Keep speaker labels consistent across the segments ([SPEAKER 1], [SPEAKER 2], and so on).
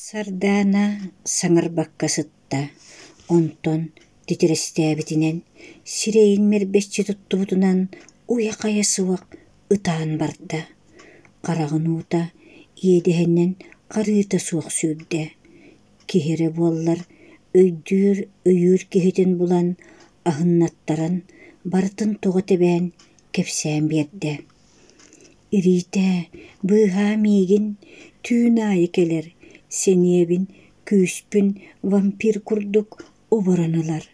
[SPEAKER 1] Сардаана саҥарбакка сытта, онтон титирэстээбитинэн, сирэйин мэрбэччи туттубутунан уйа-хайа суох ытаан барда, хараҕын уута иэдэһинэн харыыта суох сүүрдэ. Киһи эрэ буоллар өйдүүр, өйүүр киһитин булан, аһыннаттаран, барытын тоҕо тэбээн кэпсээн биэрдэ. Ириитээ, быыһаа миигин, түүн аайы кэлэр, сэниэбин, күүспүн вампир курдук оборон ылар,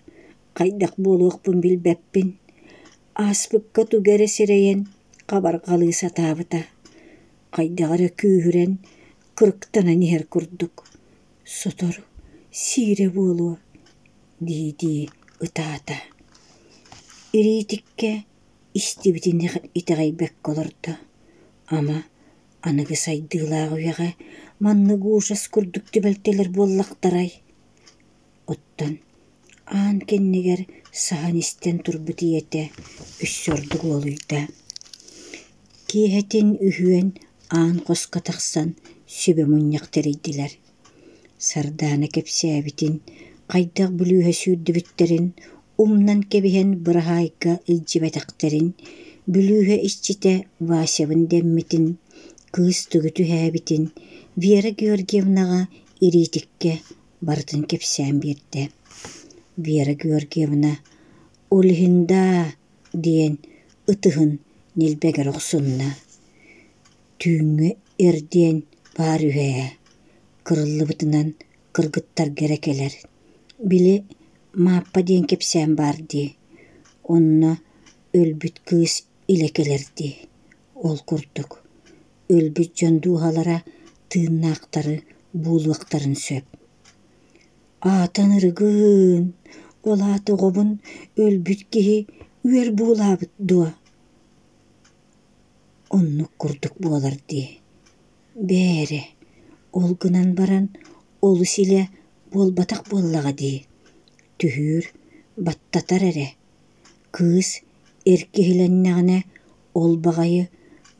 [SPEAKER 1] хайдах буолуохпун билбэппин. Ааспыкка тугу эрэ сэрэйэн хабарҕалыы сатаабыта, хайдах эрэ күүһүрэн, кырыктанан иһэр курдук. Сотору сиирэ буолуо дии-дии ытаата. Ириитиккэ истибитин итэҕэйбэккэ олордо. Ама, аныгы сайдыылаах үйэҕэ маннык ужас курдук түбэлтэлэр буоллахтарай? Оттон аан кэннигэр саһан истэн турбут ийэтэ өссө ордук уолуйда. Киэһэтин үһүөн аан хоско тахсан сүбэ мунньах тэрийдилэр. Сардаана кэпсээбитин, хайдах бүлүүһэ сүүрдүбүттэрин умнан кэбиһэн быраһаайга илдьибэтэхтэрин, бүлүүһэ иччитэ Васябын дэммитин, кыыс тугу түһээбитин Вера Георгиевнаҕа ириитиккэ барытын кэпсээн биэрдэ. Вера Георгиевна «Ол иһин даа» диэн ытыһын ньилбэгэр охсунна. Түүҥҥү эр диэн баар үһү ээ, кырыллыбытынан кыргыттарга эрэ кэлэр. Били Мааппа диэн кэпсээн баар дии, онно өлбүт кыыс илэ кэлэр дии, ол курдук өлбүт дьон дууһалара тыыннаахтары буулуохтарын сөп. Аатан ырыгын, ол аата оҕобун өлбүт киһи үөр буулаабыт дуо? Оннук курдук буолар дии. Бээрэ, ол гынан баран олус илэ буолбатах буоллаҕа дии, түһүүр, баттатар эрэ. Кыыс эр киһилэннэҕинэ ол баҕайы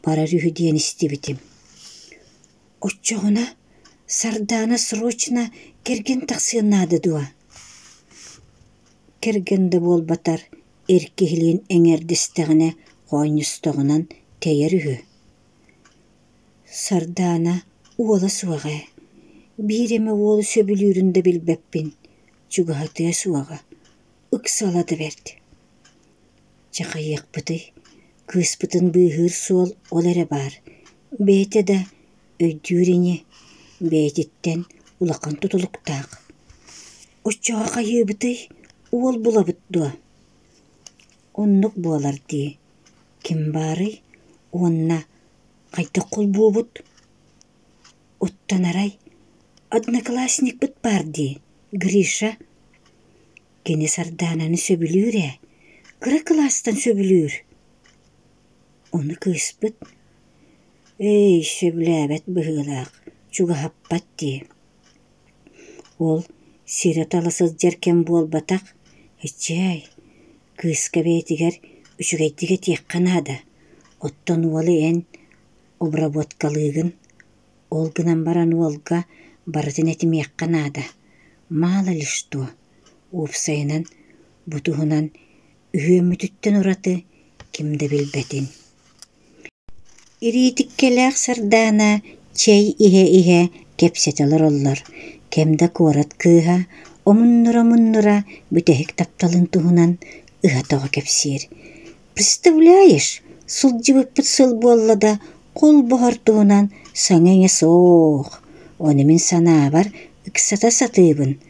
[SPEAKER 1] барар үһү диэн истибитим. Оччоҕуна Сардаана срочно кэргэн тахсыан наада дуо? Кэргэн да буолбатар, эр киһилиин эҥэрдэстэҕинэ хоонньостоҕунан тэйэр үһү. Сардаана уола суоҕа ээ, биир эмэ уолу сөбүлүүрүн да билбэппин, чугаһатыа суоҕа, ыксала да бэрт. Чэ хайыахпытый, кыыспытын быыһыыр суол ол эрэ баар, бэйэтэ да өйдүүр ини, бэйэтиттэн улахан тутулуктаах. Оччоҕо хайыыбытый, уол булабыт дуо? Оннук буолар дии, ким баарый уонна хайдах холбуубут? Оттон арай одноклассникпыт баар дии, Гриша. Кини Сардаананы сөбүлүүр ээ, кыра кылаастан сөбүлүүр. Ону кыыспыт: «Эй, сөбүлээбэт быһыылаах, чугаһаппат дии. Ол сирэ-тала сылдьар кэм буолбатах, эчээй, кыыска бэйэтигэр үчүгэйдик этиэххэ наада, оттон уолу эн обработкалыыгын, ол гынан баран уолга барытын этимиэххэ наада, мало ли что, уопсайынан, бу туһунан үһүөммүтүттэн ураты ким да билбэтин. Ириитиккэлээх Сардаана чэй иһэ-иһэ кэпсэтэ олороллор, кэм да куорат кыыһа омуннура-омуннура бүтэһик тапталын туһунан ыһа-тоҕо кэпсиир. Представляешь, сылдьыбыппыт сыл буолла да, холбоһор туһунан саҥа-иҥэ суох, ону мин санаабар ыксата сатыыбын.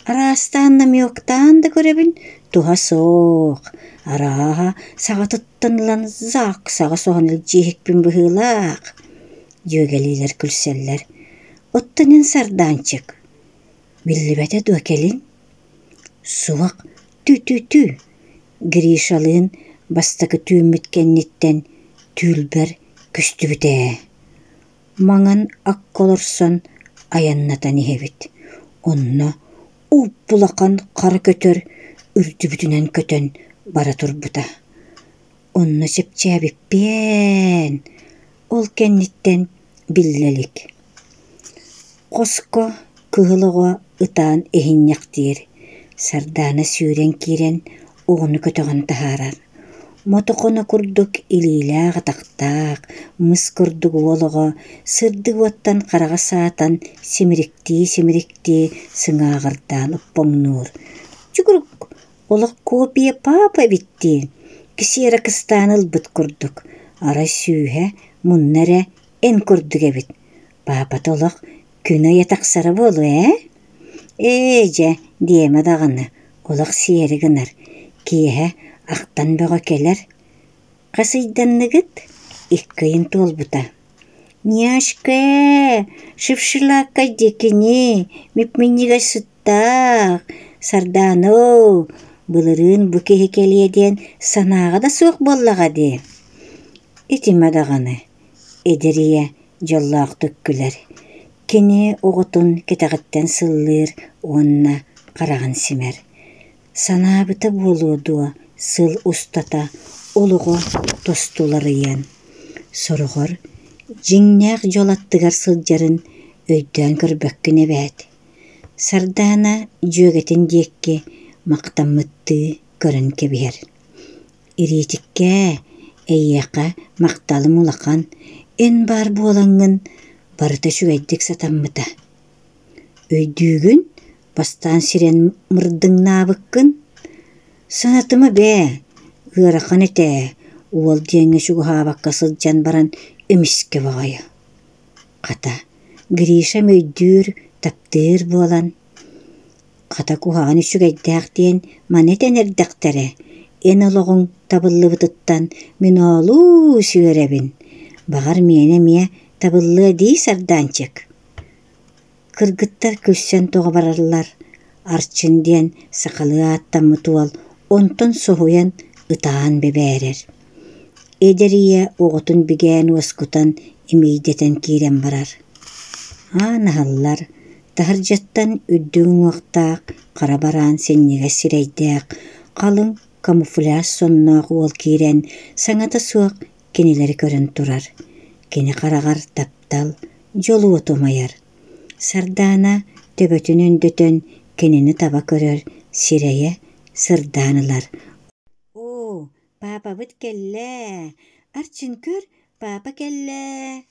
[SPEAKER 1] Араастаан намёктаан да көрөбүн, туһа суох, арааһа саҕатыттан ылан ЗАГСаҕа соһон илдьииһикпин быһыылаах, дьүөгэлиилэр күлсэллэр. Оттон эн Сардаанчык, биллибэтэ дуо кэлин? Суох, тү-тү-тү, Гришалыын бастакы түүммүт кэнниттэн түүлбэр көстүбүтэ ээ. Маҥан акка олорсон айаннатан иһэбит, онно уп-улахан хара көтөр үрдүбүтүнэн көтөн бара турбута. Онно чэпчээбиппиэн, ол кэнниттэн биллэ илик. Хоско Кыһыл оҕо ытаан иһинньэхтиир, Сардаана сүүрэн киирэн оҕону көтөҕөн таһаарар. Мотохоно курдук илиилээх-атахтаах, мыс курдук уол оҕо сырдык уоттан хараҕа саатан симириктии-симириктии сыҥааҕырдаан оппоҥнуур: «Чукурук, олох копия папа эбит дии, ксерокстаан ылбыт курдук, арай сүүһэ, мунна эрэ эн курдук эбит, паапата олох күн ыйа тахсара буолуо ээ? Ээ дьэ, диэмэ даҕаны, олох сиэри гынар, киэһэ ахтан бөҕө кэлэр. Хас ыйданныгыт? Икки ыйын туолбута. Няшка-ээ, шипшилааккай диэкини, мип-минньигэс сыттаах, Сардаана-оо, былырыын бу киһи кэлиэ диэн санааҕа да суох буоллаҕа дии. Итимэ даҕаны, эдэр ийэ дьоллоохтук күлэр. Кини оҕотун кэтэҕиттэн сыллыыр уонна хараҕын симэр. Санаабыта буолуо дуо сыл устата олоҕо тосту уларыйан, сороҕор дьиҥнээх дьол аттыгар сылдьарын өйдөөн көрбөккүн эбээт. Сардаана дьүөгэтин диэки махтаммыттыы көрөн кэбиһэр. Ириитиккээ, эйиэхэ махталым улахан, эн баар буолаҥҥын барыта үчүгэйдик сатаммыта. Өйдүүгүн, бастаан сирэн мырдыҥнаабыккын? Санатыма бээ, ыарахан этэ ээ, уол диэҥҥэ чугаһаабакка сылдьан баран эмискэ баҕайы. Хата, Гришам өйдүүр, таптыыр буолан Хата куһаҕан үчүгэйдээх диэн маны этэн эрдэхтэрэ, эн олоҕуҥ табыллыбытыттан мин оолуу сүөрэбин, баҕар миэнэ эмиэ табыллыа дии Сардаанчык. Кыргыттар күлсэн тоҕо бараллар, Арчын диэн сахалыы ааттаммыт уол онтон соһуйан ытаан бэбээрэр. Эдэр ийэ оҕотун бигээн уоскутан имиийдэтэн киирэн барар. Аан аһыллар, Таһырдьаттан үрдүк уҥуохтаах, хара бараан синньигэс сирэйдээх, халыҥ камуфляж сонноох уол киирэн, саҥата суох кинилэри көрөн турар. Кини хараҕар таптал, дьол уота умайар. Сардаана төбөтүн өндөтөн кинини таба көрөр, сирэйэ сырдаан ылар. «Оо, паапабыт кэллээ! Арчын көр, паапа кэллээ!»